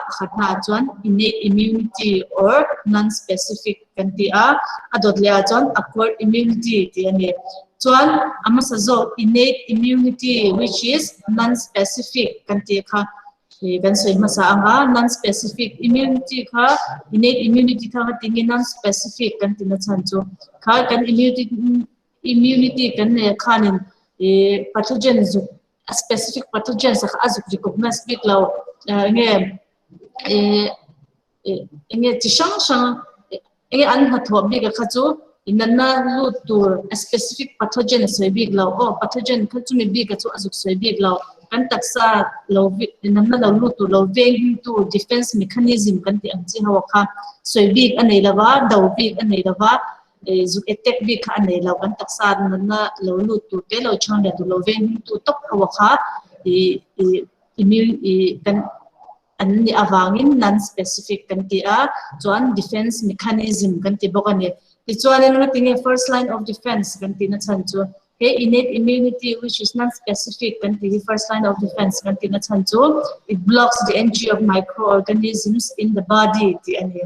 Pakhatna ah chuan innate immunity or non-specific kan ti a, a dawt leh ah chuan acquired immunity tih a ni. Chuan a hmasa zawk innate immunity which is non-specific kan tih kha kan sawi hmasa ang a, non-specific immunity kha innate immunity kha ka ti nge non-specific kan ti nachhan chu kha kan immunity immunity kan nei khanin pathogen zuk a specific pathogens kha a zuk recognize bik lo nge enge chi hrang hrang enge an hnathawh bik a kha chu natna lut tur a specific pathogen a sawi bik lo aw pathogen kha chumi bik a chu a zuk sawi bik lo kan taksa lo natna lo lut tur lo veng him tu defense mechanism kan tih ang chi ho kha sawi bik a nei lova do bik a nei lova zuk attack bik kha a nei lo kan taksa natna lo lut tur te lo chhang leh tur lo veng him tu tawp ho kha immune kan an nih avangin non-specific kan ti a, chuan defense mechanism kan ti bawk a ni. Tichuanin ngatinge first line of defense kan tihna chhan chu he innate immunity which is non-specific kan tih hi first line of defense kan tihna chhan chu it blocks the entry of microorganisms in the body tih a ni.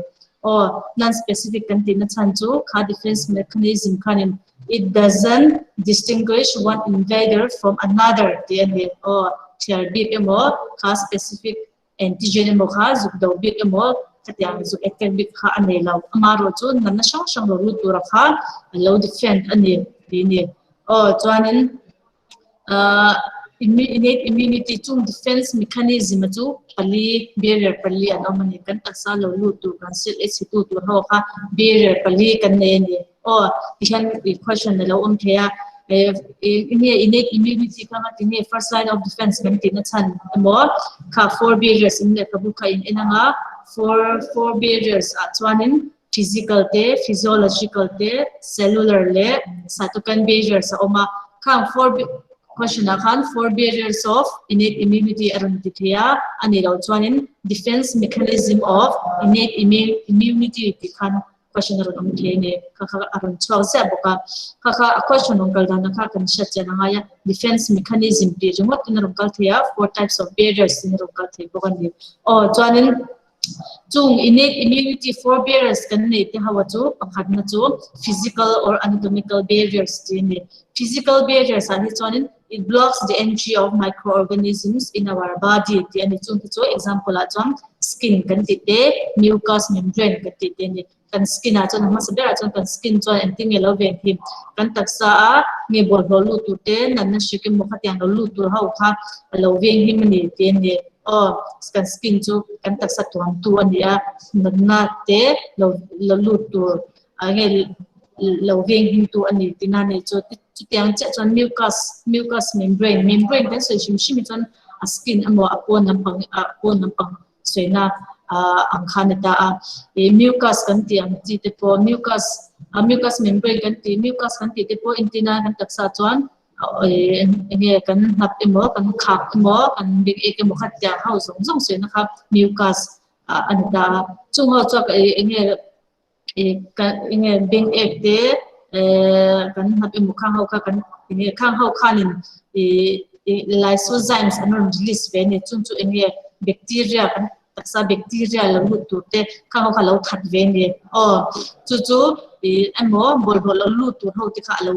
Aw, non-specific kan tihna chhan chu kha defense mechanism khanin it doesn't distinguish one invader from another tih a ni. Aw, thiar bik emaw kha specific antigen emaw kha zuk do bik emaw khatiang zuk attack bik kha a nei lo. Amaherawh chu natna hrang hrang lo lut tura kha a lo defend a ni tih a ni. Aw, chuanin innate immunity chung defense mechanism a chu pali barrier pali an awm a ni. Kan taksa lo lut tur kan sil ei chhe tu tur ho kha barrier pali kan nei a ni. Aw, tihian question a lo awm thei a, enge innate immunity kha nga tinge first line of defense kan tihna chhan emaw kha four barriers in lehkhabu kha in en anga four four barriers ah chuanin physical te physiological te cellular leh cytokine barriers a awm a, khang four question ah khan four barriers of innate immunity a rawn ti thei a, a nih loh chuanin defense mechanism of innate immunity tih khan question a rawn awm thei a ni. Kha kha a rawn chhuak ziah bawk a, kha kha a question rawn kal dan kha kan hriat chian a ngai a, defense mechanism tih ringawt in a rawn kal thei a, four types of barriers in a rawn kal thei bawk a ni. Aw chuanin chung innate immunity four barriers kan nei te ho a chu pakhatna chu physical or anatomical barriers tih a ni. Physical barriers ah hi chuanin it blocks the entry of microorganisms in our body tih a ni. Chung te chu example ah chuan skin kan tih te, mucous membrane kan tih te a ni. Kan skin ah chuan a hmasa berah chuan kan skin chuan engtin nge lo ven him kan taksa a nge bawlhhlawh lut tur te natna hrik emaw khatiang lo lut tur ho kha a lo veng him a ni tih a ni. Aw kan skin chu kan taksa tuam tu a ni a, natna te lo lo lut tur ah nge lo veng him tu a ni tihna a ni. Chu chutiang chiah chuan mucous mucous membrane membrane kan sawi hrim hrim hi chuan a skin emaw a pawn lampang a pawn lampang sawina ang kha a ni ta a. Ih mucus kan tih ang chi te pawh mucus a mucus membrane kan tih mucus kan tih te pawh entirna kan taksa chuan ih eng nge kan hnap emaw kan khak emaw kan beng ek emaw kha tiang ho zawng zawng sawina kha mucus a ni ta a. Chung ho chuan ih eng nge ih ka eng nge beng ek te eh kan hnap emaw khang ho kha kan eng nge khang ho khanin ih ih lysozymes an rawn release ve a ni chung chu eng nge bacteria kan taksa bacteria lo lut tur te khang ho kha lo that ve a ni aw chu chu ih emaw bawlhhlawh lo lut tur ho te kha a lo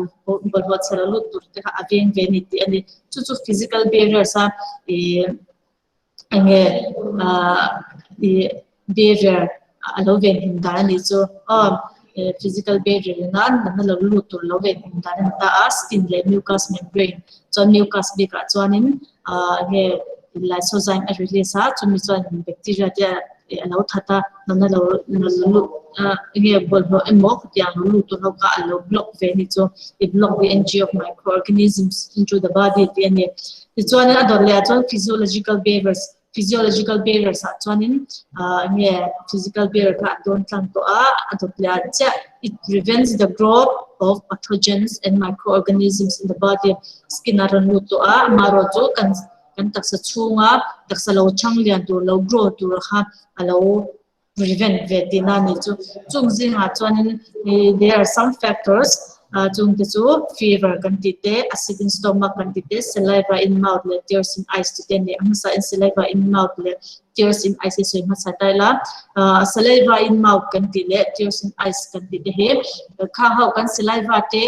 bawlhhlawh chhe lo lut tur te kha a veng ve a ni tih a ni chu chu physical barriers a ih eng nge ah ih barrier a lo venhim dan a nih chu aw physical barrier in a natna lo lut tur lo venhim dan a ni ta a skin leh mucous membrane chuan mucous bikah chuanin ah eng nge lysozyme a release a chumi chuan bacteria te a lo that a natna lo lut eng nge bawlhhlawh emaw khatiang lo lut tur ho kha a lo block ve a nih chu it block the entry of microorganisms into the body tih a ni. Tichuanin a dawt leh ah chuan physiological barriers physiological barriers ah chuanin ah eng nge physical barrier kha a dawn tlang tawh a, a dawt leh ah chiah it prevents the growth of pathogens and microorganisms in the body skin a rawn lut tawh a amaherawh chu kan kan taksa chhunga taksa lo chhang lian tur lo grow tur kha a lo prevent ve tihna a nih chu. Chung zingah chuanin ih there are some factors. Chungte chu fever kan tih te, acid in stomach kan tih te, saliva in mouth leh tears in eyes tih te a ni. A hmasa in saliva in mouth leh tears in eyes hi sawi hmasa ta ila. Saliva in mouth kan tih leh tears in eyes kan tih te hi khang ho kan saliva te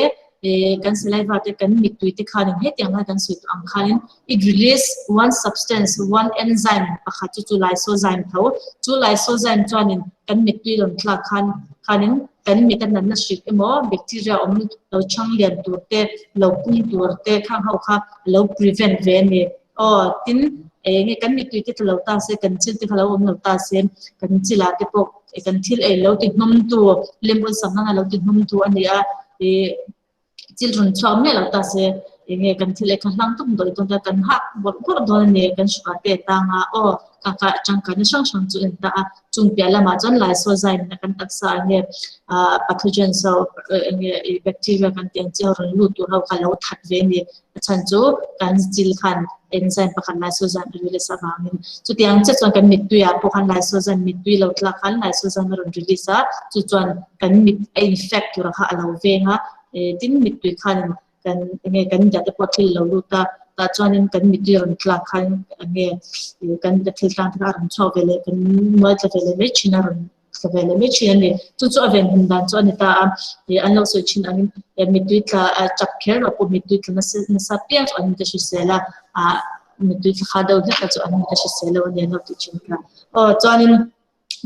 kan saliva te kan mittui te khanin hetiang lai kan sawi tawh ang khanin it release one substance, one enzyme pakhat chu chu lysozyme tho. Chu lysozyme chuanin kan mittui rawn thlak khan khanin kan mit a natna hrik emaw bacteria awm lo chhang lian tur te, lo pung tur te khang ho kha a lo prevent ve a ni. Aw tin eng nge kan mittui te tla lo ta se, kan chil te kha lo awm lo ta se, kan chilah te pawh kan thil ei lo ti hnawm tu, lem awlsam nana lo ti hnawm tu a ni a, ih chil rawn chhuak miah lo ta se eng nge kan thil ei kha hlang tum dawn dawn ta kan hah bawrh bawrh dawn a ni kan hruai te tang a aw ka ka tangkaina hrang hrang chu en ta a chung piah lamah chuan lysozyme na kan taksa eng nge ah pathogens ho eng nge ih bacteria kan tih ang chi ho rawn lut tur ho kha lo that ve a ni a chhan chu kan chil khan enzyme pakhat lysozyme a release avangin chutiang chiah chuan kan mittui ah pawh khan lysozyme mittui lo tlak khan lysozyme a rawn release a chu chuan kan mit a infect tur kha a lo veng a eh tin mittui khanin kan enge kan mitah te pawh thil a lo lut a tah chuanin kan mittui a rawn tlak khan enge kan mita thil tlang te kha a rawn chhuak ve leh kan nuai tla ve leh mai thin a rawn tla ve leh mai thin a ni. Chu chu a venhim dan chu a ni ta a, ih an lo sawi thin angin eh mittui tla ah chak kher loh pawh mittui tla nasa nasa piang chu an mit a hrisel a, ah mittui tla kha deuh hlek kha chu an mit a hrisel lo a ni an lo tih thin kha. Aw chuanin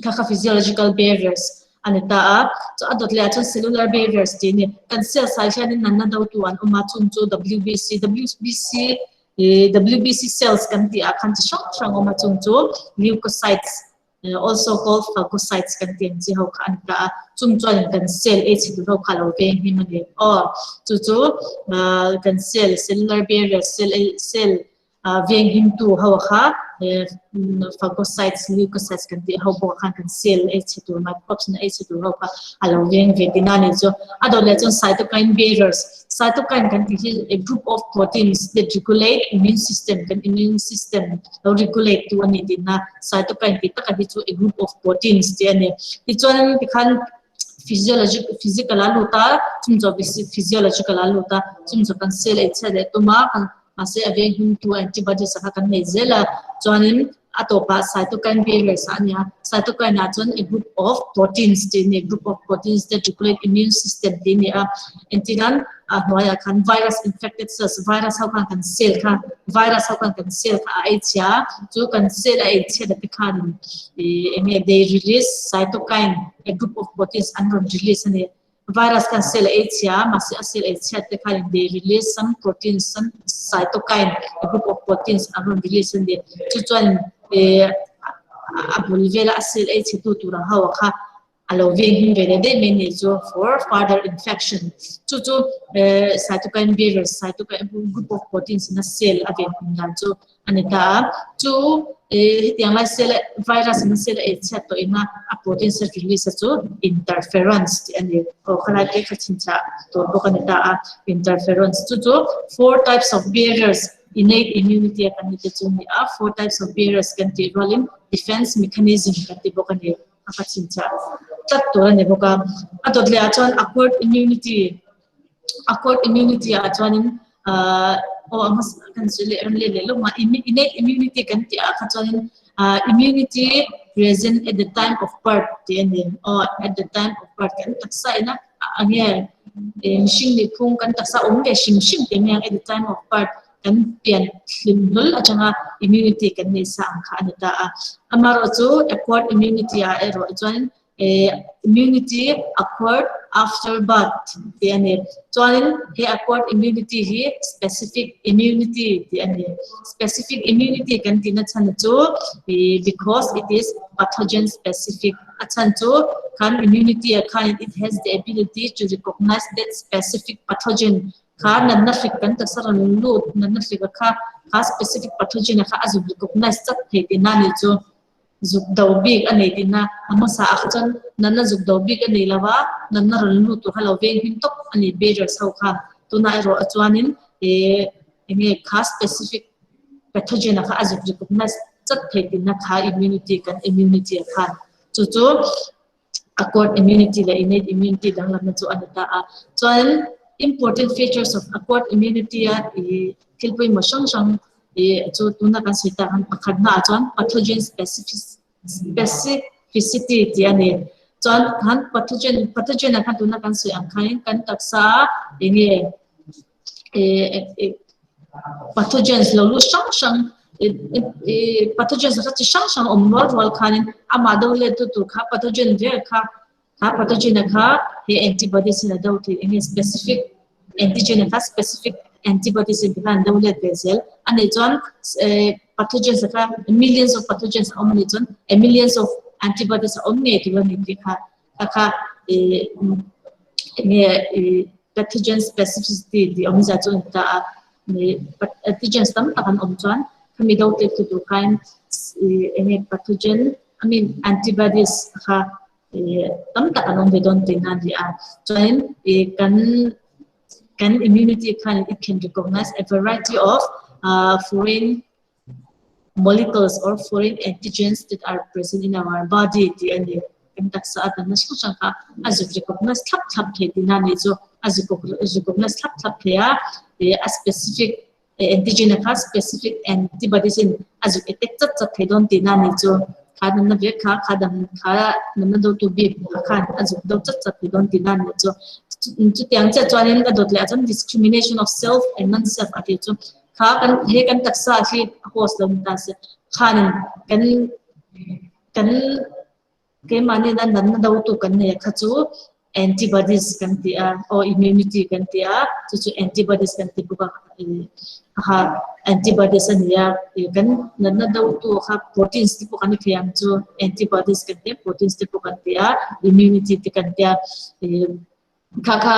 kha kha physiological barriers a ni ta a, chu a dawt leh ah chuan cellular barriers tih a ni. Kan cells ah hianin natna dotu an awm a, chung chu WBC, WBC ih WBC cells kan tih ah khan chi hrang hrang a awm a, chung chu leukocytes also called phagocytes kan tih ang chi ho kha an ta a, chung chuan kan cell ei chhe tur ho kha a lo veng him a ni. Aw, chu chu kan cell, cellular barrier, cell ei cell veng him tu ho kha phagocytes, leukocytes kan tih ho bawk khan kan cell ei chhe tur microbes in a ei chhe tur ho kha a lo veng ve tihna a ni chu. A dawt leh chuan cytokine barriers, cytokine kan tih hi a group of proteins that regulate immune system, kan immune system lo regulate tu a ni tihna cytokine tih taka hi chu a group of proteins tih a ni. Tichuan tikhan physiologic physical a lut a, chung chu physiological a lut a, chung chu kan cell ei chhiat leh tum a, mahse a veng him tu antibodies a kha kan nei zel a, chuanin a tawpah cytokine barriers a nia, cytokine ah chuan a group of proteins tih a ni, group of proteins that regulate immune system tih a ni a, engtin a hnuaiah khan virus infected cells virus ho khan kan cell kha virus ho khan kan cell kha a ei chhia a chu kan cell a ei chhiat te khanin ih eng nge they release cytokine a group of proteins an rawn release a ni virus khan cell a ei chhia a mahse a cell ei chhiat te khanin they release some proteins some cytokine a group of proteins an rawn release a ni chu chuan ih a bul vela a cell ei chhe tu tur ang ho kha a lo veng him ve leh daih mai ni chu for further infection chu chu cytokine virus cytokine group of proteins in a cell a ven him dan chu a ni ta a chu hetiang lai cell virus in a cell a ei chhiat tawh in a a protein cell release a chu interferons tih a ni aw khalai te kha chhinchhiah tur bawk a ni ta a interferons chu chu four types of barriers innate immunity a kan ni te chu a ni a four types of barriers kan tih rualin defense mechanism kan ti bawk a ni. a ka chhinchhiah tlat tur a ni bawk a. A dawt leh ah chuan acquired immunity acquired immunity ah chuanin ahh aw a hmasa kan sawi leh rem leh leh lawk a innate immunity kan tih ah kha chuanin ahh immunity present at the time of birth tih a ni aw at the time of birth kan taksa ina eng nge mihring nihphung kan taksa awm ve hrim hrim tih mai ang at the time of birth kan pian hlim hlawl atanga immunity kan neih sa ang kha a ni ta a. Amaherawhchu acquired immunity ah erawh chuan eh immunity acquired after birth tih a ni. Chuanin he acquired immunity hi specific immunity tih a ni. Specific immunity kan tihna chhan chu ih because it is pathogen specific a chhan chu kan immunity ah khan it has the ability to recognize that specific pathogen Kha natna hrik kan taksa rawn lut natna hrik a kha kha specific pathogen a kha a zuk recognize chat thei tihna a nih chu. Zuk do bik a nei tihna a hmasa ah kha chuan natna zuk do bik a nei lo a, natna rawn lut tur kha lo veng him tawp a ni barriers ho khan. Tunah erawh a chuanin eh eng nge kha specific pathogen a kha a zuk recognize chat thei tihna kha immunity kan immunity ah khan chu chu acquired immunity leh innate immunity danglamna chu a ni ta a. Chuan. Important features of acquired immunity a i thil pawimawh hrang hrang i chu tuna kan sawi tak ang pakhatna ah chuan pathogen specificity tih a ni. Chuan khan pathogen pathogen ah khan tuna kan sawi ang khanin kan taksa a enge pathogens lo lut hrang hrang pathogens kha chi hrang hrang awm rual rual khanin amah do let tu tur kha pathogen vel kha kha pathogen a kha he antibodies in a do thei enge specific antigen a kha specific antibodies in khan do let ve zel ani chuan pathogens kha millions of pathogens a awm ani chuan millions of antibodies a awm ngei tur ani tih kha kha kha enge pathogen specificity tih awmzia chu a ni ta a antigens tam tak an awm chuan khami do tek tu tur khan enge pathogen I mean antibodies kha tam tak an awm ve dawn tihna a ni a chuanin kan kan immunity khan it can recognize a variety of foreign molecules or foreign antigens that are present in our body tih a ni. Kan taksa a danna hrang hrang kha a zuk recognize thlap thlap thei tihna a nih chu. A zuk recognize thlap thlap thei a, a specific antigen a kha specific antibodies in a zuk attack chat chat thei dawn tihna a nih chu. Kha danna vek kha kha dam kha natna dotu bik kha khan a zuk do chat chat thei dawn tihna a nih chu. Chutiang chiah chuanin a dawt leh ah chuan discrimination of self and non-self a tih chu. Kha kan he kan taksa hi a host lo ni ta se khanin kan kan keimahni na natna do tu kan nei a kha chu antibodies kan ti a aw immunity kan ti a chu chu antibodies kan ti bawk a kha antibodies a ni a kan natna do tu kha proteins te pawh kan ni thei ang chu antibodies kan ti a proteins te pawh kan ti a immunity te kan ti a. Kha kha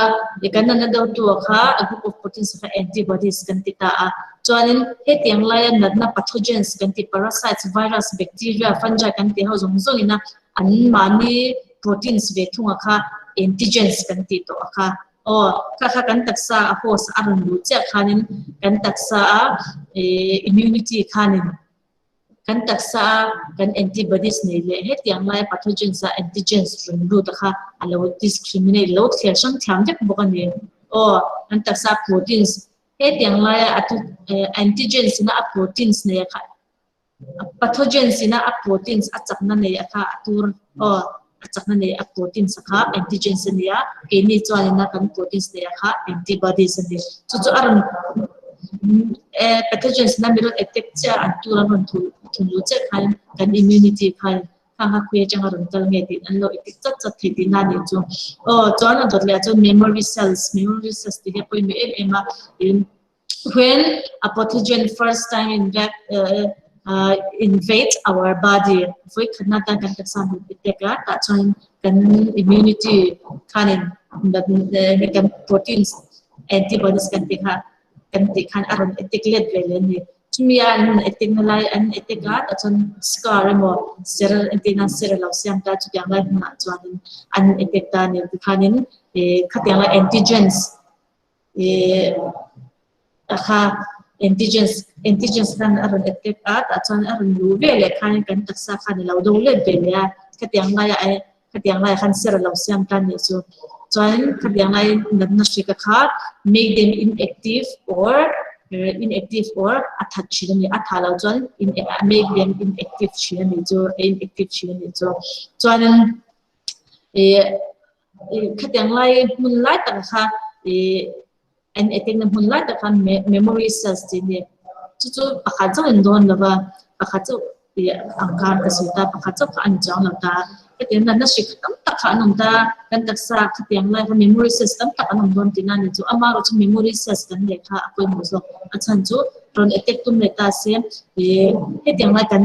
kan natna dotu ah kha a group of proteins kha antibodies kan ti ta a. Chuanin hetiang laia natna pathogens kan ti parasites, virus, bacteria, fungi kan tih ho zawng zawng ina an mahni proteins ve thunga kha antigens kan tih tawh a kha. Aw kha kha kan taksa a host a rawn luh chiah khanin kan taksa a immunity khanin Kan taksa a kan antibodies nei leh hetiang laia pathogens a antigens rawn lut a kha a lo discriminate lo thliar hrang thiam vek bawk a ni. Aw, kan taksa a proteins hetiang laia a antigens ina a proteins nei a kha pathogens ina a proteins a chakna nei a kha a tur aw a chakna nei a proteins a kha antigens a ni a, keini chuanina kan proteins nei a kha antibodies a ni. Chu chu a rawn pathogens na mi rawn attack chiah an tur an rawn thun luh chiah khan kan immunity khan khang kha khawi atanga rawn kal nge tih an lo attack chat chat thei tihna a nih chu. Aw chuan a dawt leh ah chuan memory cells, memory cells tih hi a pawimawh em em a, When a pathogen first time invade, uh, uh, invade our body, voi khatna tan kan taksa hmu tek a, tah chuan kan immunity khanin kan proteins antibodies kan ti kha kan ti khan a rawn attack let ve le ni. Chumi a an attack na lai an attack a, tah chuan scar emaw ser entirna ser lo siam ta chutiang lai hmunah chuanin an attack ta ni tikhanin khatiang lai antigens a kha antigens antigens khan a rawn attack a tah chuan a rawn luh ve leh khan kan taksa khan a lo do let ve leh a khatiang laia eh khatiang laiah khan ser a lo siam ta anih chu chuan khatiang lai natna hrika kha make them inactive or inactive or a that thin a ni a tha loh chuan make them inactive thin a nih chu inactive thin a nih chu chuanin ih Khatiang lai hmun lai tak kha ih an attack na hmun lai tak khan memory cells tih a ni. Chu chu pakhat chauh in dawn lova pakhat chauh ih ang khan ka sawi ta pakhat chauh kha a ni chuang lo ta. Hetiang natna hrik tam tak kha an awm ta kan taksa khatiang lai kha memory cells tam tak an awm dawn tihna a ni chu. Amaherawhchu memory cells kan neih kha a pawimawh zawk. A chhan chu rawn attack tum leh ta se ih hetiang lai kan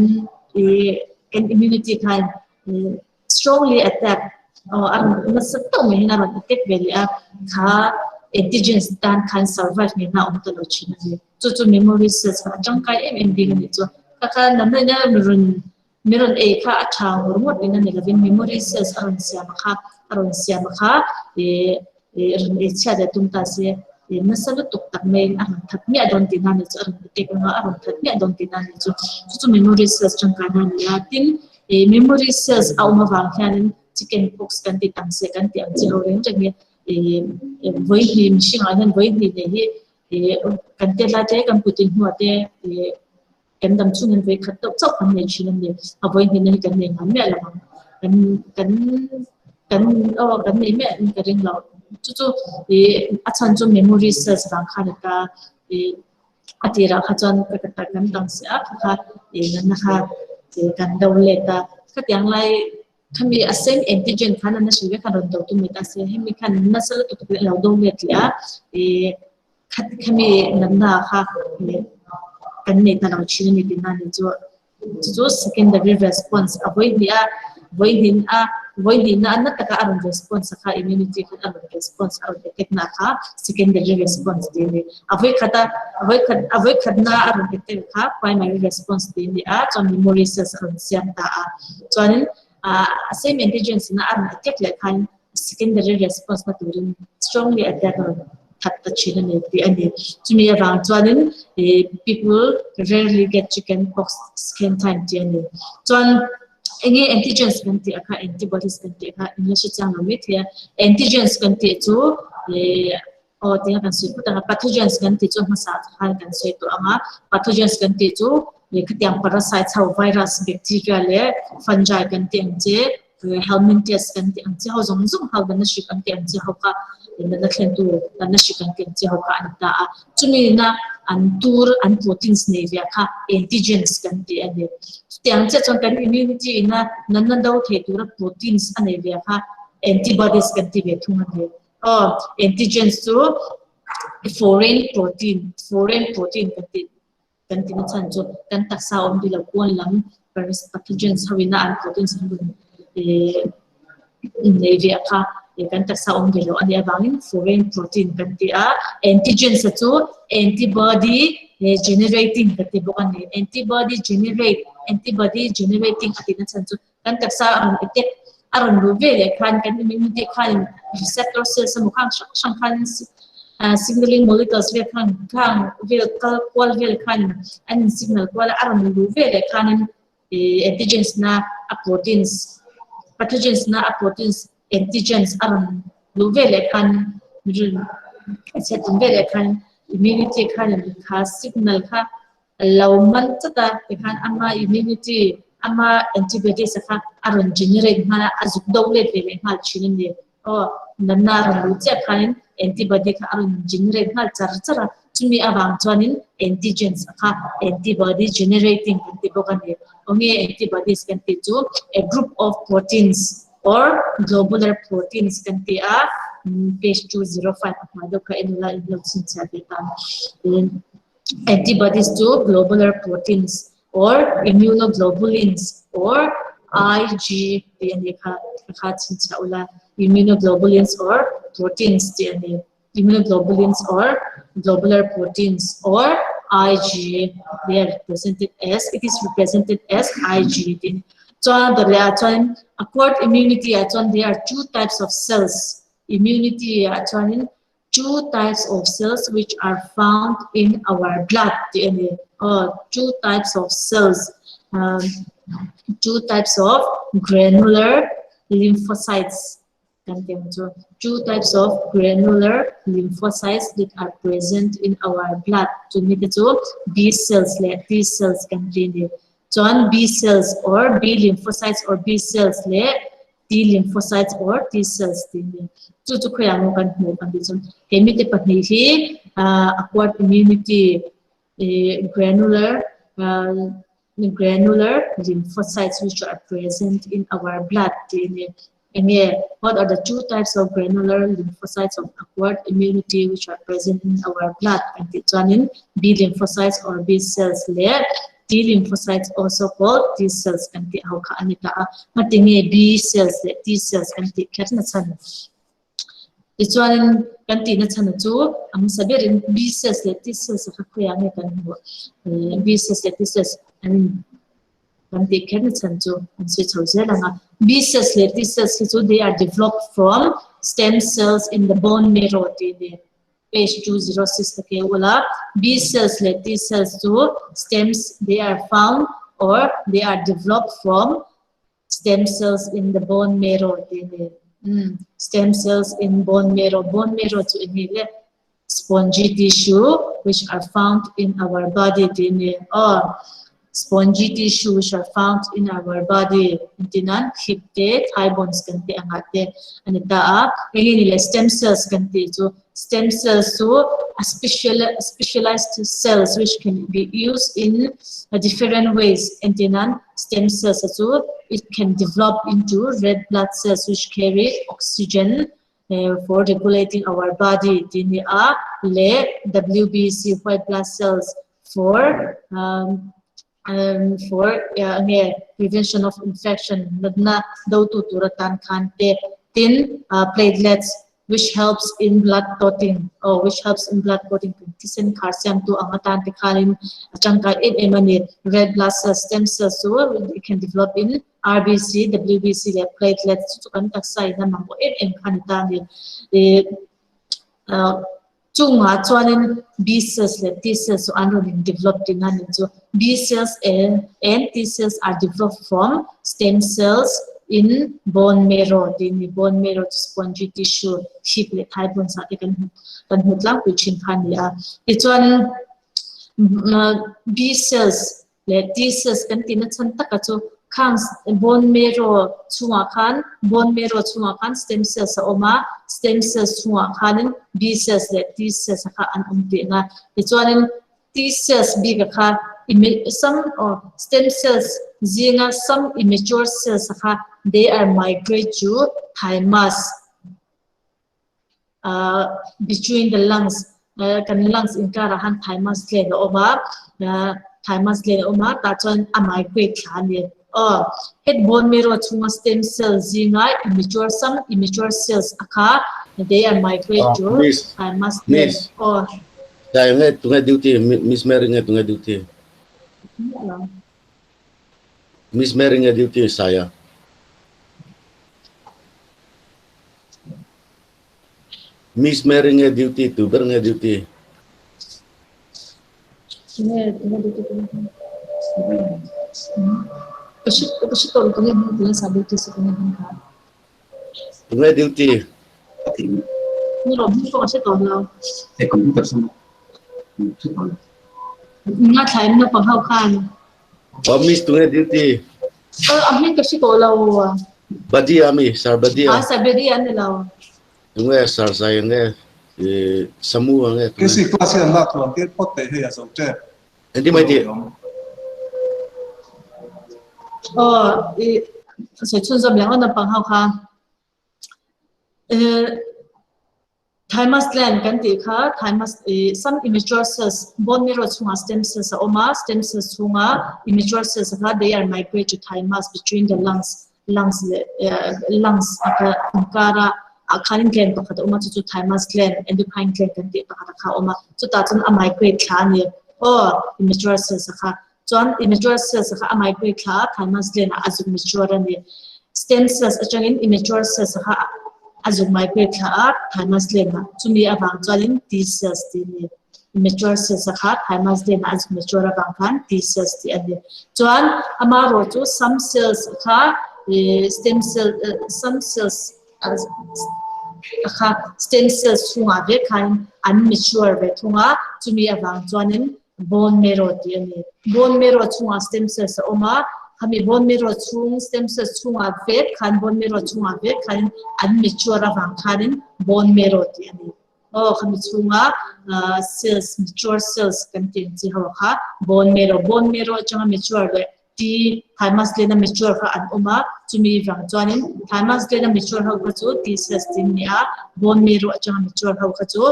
ih kan immunity khan ih strongly attack aw a rawn nasa tawh mai hian a rawn attack ve leh a kha antigens tan khan survive nena a awm ta lo thin a ni chu chu memory cells kha a tangkai em em bik a nih chu kha kha natna ina mi rawn mi rawn ei kha a tha ngawr ngawr tihna ni lovin memory cells a rawn siam a kha a rawn siam a kha ih ih rawn ei chhiat leh tum ta se ih nasa lutuk tak maiin a rawn that miah dawn tihna a nih chu a rawn attack anga a rawn that miah dawn tihna a nih chu chu chu memory cells tangkaina a ni a tin Ih memory cells a awm avang hianin chicken pox kan ti tam se kan tih ang chi ho reng reng hi. Vawi hnih mihringah hian vawi hnih nei hi kan tet lai te kan puitlin hnuah te kan dam chungin vawi khat deuh chauh kan nei thin a ni. A vawi hnihna hi kan nei ngai miah lo ang. Kan kan kan aw kan nei miah in ka ring lo. Chu chu ih a chhan chu memory cells vang khan a ta ih a tirah kha chuan ka ka kan dang si a kha kha ih natna kha kan do let a. Khatiang lai Khami a same antigen khan a nasa vek a rawn do tum mai ta se, hemi khan nasa lutuk in a lo do let leh a, ih khat khami natna kha ih kan nei ta lo thin a ni tih na ni chu chu chu secondary response a vawi hnih a vawi hnih a vawi hnih na na taka a rawn response a kha immunity khan a rawn response a rawn attack na kha secondary response tih a ni. A vawi khat a a vawi khat a vawi khat na a rawn attack kha primary response tih a ni a chuan memory cells a rawn siam ta a. Chuanin a same antigens ina a rawn attack leh khan secondary response na turin strongly attack a rawn that ta thin a ni tih a ni. Chumi avang chuanin people rarely get chicken pox second time tih a ni. Chuan enge antigens kan tih a kha antibodies kan tih a kha eng la hre chiang lo mai thei a. Antigens kan tih chu Aw tia kan sawi phawt ang a, pathogens kan tih chu hmasa khan kan sawi tawh ang a, pathogens kan tih chu khatiang parasites ho virus, bacteria leh fungi kan tih ang che, helminthes kan tih ang che ho zawng zawng ho natna hrik an tih ang che ho kha natna thlentu natna hrik an tih ang che ho kha a ni ta a, chumi na an tur an proteins nei ve kha antigens kan tih a ni. Chutiang chiah chuan kan immunity ina natna do thei tura proteins a nei ve kha antibodies kan ti ve thung a ni. Aw, antigens chu foreign protein, foreign protein kan tih kan tihna chhan chu kan taksa awm duh lo pawn lam pathogens ho ina an proteins an rawn eh nei ve a kha kan taksa awm duh lo a nih avangin foreign protein kan ti a. Antigens a chu antibody generating kan ti bawk a ni. Antibody generate, antibody generating a tihna chhan chu Kan taksa a rawn attack a rawn luh ve leh khan kan immunity khan receptor cells emaw khang hrang hrang khan signaling molecules vel khan khang vel kal kual vel khan an in signal kual a a rawn luh ve leh khanin ih antigens na a proteins pathogens na a proteins antigens a rawn luh ve leh khan a chhiat tum ve leh khan immunity khanin kha signal kha lo man tlat a, tikhan ama immunity, ama antibodies a kha a rawn generate nghal a, a zuk do let ve leh nghal thin a ni. Aw, natna a rawn luh chiah khanin antibody kha a rawn generate nghal char char a, chumi avang chuanin antigens a kha antibody generating kan ti bawk a ni. Aw nge antibodies kan tih chu a group of proteins or globular proteins kan ti a, page 205 a hmai deuh kha en ula in lo chhinchhiah ve tan. Antibodies chu globular proteins or immunoglobulins or Ig tih a nih kha a kha chhinchhiah ula immunoglobulins or proteins tih a ni. Immunoglobulins or globular proteins or Ig they are represented as it is represented as Ig tih a ni. Chuan dawt leh ah chuan acquired immunity ah chuan there are two types of cells immunity ah chuanin Two types of cells which are found in our blood tih a ni. Aw, two types of cells, two types of granular lymphocytes kan tih ang chu. Two types of granular lymphocytes that are present in our blood chumi te chu B cells leh T cells kan ti a ni. Chuan B cells or B lymphocytes or B cells leh T lymphocytes or T cells tih a ni. Chu chu khawiah maw kan hmuh kan tih chuan he mite pahnih hi acquired immunity granular granular lymphocytes which are present in our blood tih a ni. Enge what are the two types of granular lymphocytes of acquired immunity which are present in our blood kan tih chuanin B lymphocytes or B cells leh T lymphocytes also called T cells kan tih ho kha a ni ta a. Ngatinge B cells leh T cells kan tih kher na chhan? Tichuanin kan tihna chhan chu a hmasa berin B cells leh T cells a kha khawiah nge kan hmuh? B cells leh T cells an kan tih kher na chhan chu an sawi chho zel ang a. B cells leh T cells hi chu they are developed from stem cells in the bone marrow tih a ni. Page 206 ka keu ula, B cells leh T cells chu stems they are found or they are developed from stem cells in the bone marrow tih a ni. Umm stem cells in bone marrow, bone marrow chu eng nge le? Spongy tissue which are found in our body tih a ni. Aw, spongy tissue which are found in our body inti nan hip te, thigh bones kan tih angah te a ni ta a. Eng nge ni le stem cells kan tih chu? Stem cells chu a special specialized cells which can be used in different ways entir nan stem cells a chu it can develop into red blood cells which carry oxygen for regulating our body tih a ni a leh WBC white blood cells for for nge prevention of infection natna dotu tur atan khan te tin platelets which helps in blood clotting aw which helps in blood clotting thisen khar siamtu ang atan te khanin a tangkai em em a ni red blood cells stem cells chu it can develop in RBC WBC leh platelets chu chu kan taksa in a mamawh em em kha a ni ta a ni ih Chungah chuanin B cells leh T cells chu an rawn in develop tihna a ni chu. B cells and and T cells are developed from stem cells in bone marrow tih a ni. Bone marrow chu spongy tissue, hip leh thigh bones ah te kan hmu kan hmu tlangpui thin kha a ni a. Tichuanin B cells leh T cells kan tihna chhan taka chu khang bone marrow chhungah khan bone marrow chhungah khan stem cells a awm a, stem cells chhungah khanin B cells leh T cells a kha an awm tihna. Tichuanin T cells bik a kha some or stem cells zinga some immature cells a kha they are migrate to thymus. ah between the lungs kan lungs inkarah khan thymus gland a awm a ah thymus gland a awm a tah chuan a migrate thla a ni aw het bone marrow chhunga stem cell zinga immature some immature cells a kha they are migrate to thymus gland aw. Dai nge tunge duty Miss Mary nge tunge duty Miss Mary nge duty Saya. Miss Mary nge duty tu ber nge duty? Tunge duty? Oh Miss tunge duty? A hming ka hre tawh lo. Badia mi Sir Badia. Ah Sir Badia an ni lo. Tunge Sir Zai nge Samu nge tunge. Kesi class hi an lak tluan tir phawt teh hei a zo tep. Engti mai tih? Aw i sawi chhunzawm leh ngawt naupang ho kha. Thymus gland kan tih kha thymus ih some immature cells bone marrow chhungah stem cells a awm a, stem cells chhunga immature cells kha they are migrate to thymus between the lungs lungs leh lungs inkara ah khanin gland pakhat a awm a chu chu thymus gland endocrine gland kan tih pakhat kha a awm a chutah chuan a migrate thla a ni aw immature cells kha chuan immature cells kha a migrate thla a thymus gland ah a zuk mature a ni. Stem cells atangin immature cells kha a zuk migrate thla a thymus gland ah chumi avang chuanin T cells tih a ni. Immature cells kha thymus gland ah a zuk mature avang khan T cells tih a ni. Chuan amaherawh chu some cells kha stem cell some cells kha stem cells chhungah vek khan an mature ve thung a chumi avang chuanin Bone marrow tih a ni. Bone marrow chhungah stem cells a awm a, khami bone marrow chhung stem cells chhungah vek khan bone marrow chhungah vek khanin an mature avang khanin bone marrow tih a ni. Aw khami chhunga cells mature cells kan tih ang chi ho kha bone marrow bone marrow atanga mature leh T thymus gland a mature kha an awm a, chumi vang chuanin thymus gland a mature ho kha chu T cells tih an ni a, bone marrow atanga mature ho kha chu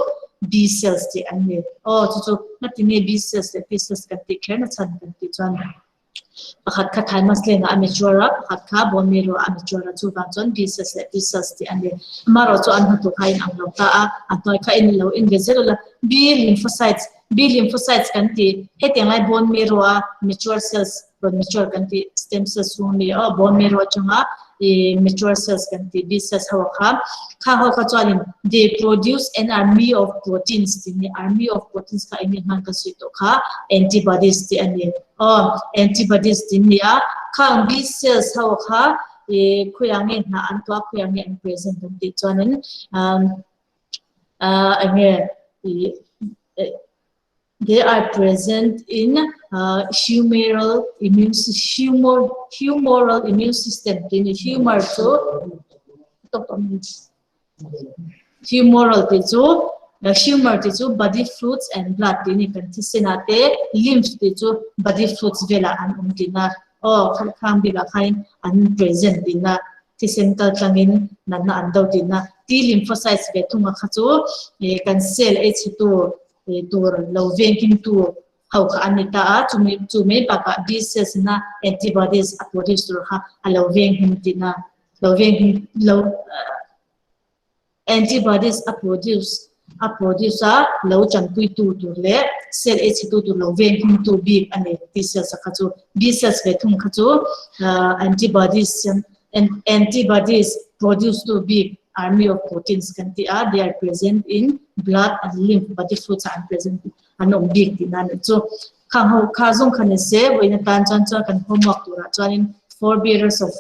B cells tih an ni. Aw chu chu ngati nge B cells leh T cells kan tih kher na chhan kan tih chuan pakhat kha thymus gland ah a mature a, pakhat kha bone marrow ah a mature a, chuvang chuan B cells leh T cells tih an ni. Amaherawh chu an hnathawh kha a inang lo ta a, a hnuai kha en lo en ve zel ula B lymphocytes B lymphocytes kan tih, hetiang lai bone marrow a mature cells rawn mature kan tih stem cells chhung ami aw bone marrow atanga ih mature cells kan tih B cells ho kha, khang ho kha chuanin they produce an army of proteins tih ni army of proteins kha eng nge hman ka sawi tawh kha antibodies tih a ni aw antibodies tih ni a, khang B cells ho kha. I khawiah nge hna an tuah, khawiah nge an present an tih chuanin eng nge i they are present in humoral immune humoral immune system tih a ni. Humor chu Humoral tih chu humor tih chu body fluids and blood tih a ni kan thisenah te lymph tih chu body fluids velah an awm tihna aw khang bikah khanin an present tihna thisen kal tlangin natna an do tihna T lymphocytes ve thunga kha chu kan cell ei chhetu tur lo venghimtu ho kha an ni ta a chumi chu mai bakah B cells ina antibodies a produce tur kha a lo venghim tihna. Lo veng hi lo antibodies a produce a produce a lo tanpuitu tur leh cell ei chhetu tur lo veng himtu bik a ni T cells a kha chu. B cells ve thung kha chu antibodies antibodies produce tu bik army of proteins kan ti a, they are present in blood and lymph body fluids ah an present an awm bik tihna a nih chu. Khang ho kha zawng kha ni se vawiin atan chuan chuan kan homework turah chuanin four bearers of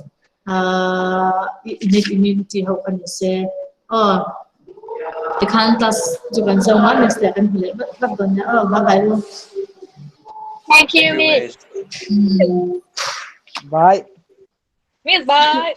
innate immunity ho kha ni se aw tikhan class chu kan zo nga next leh kan hmu leh vat vat dawn nia aw bye bye u. Thank you, Miss. Bye. Miss, bye.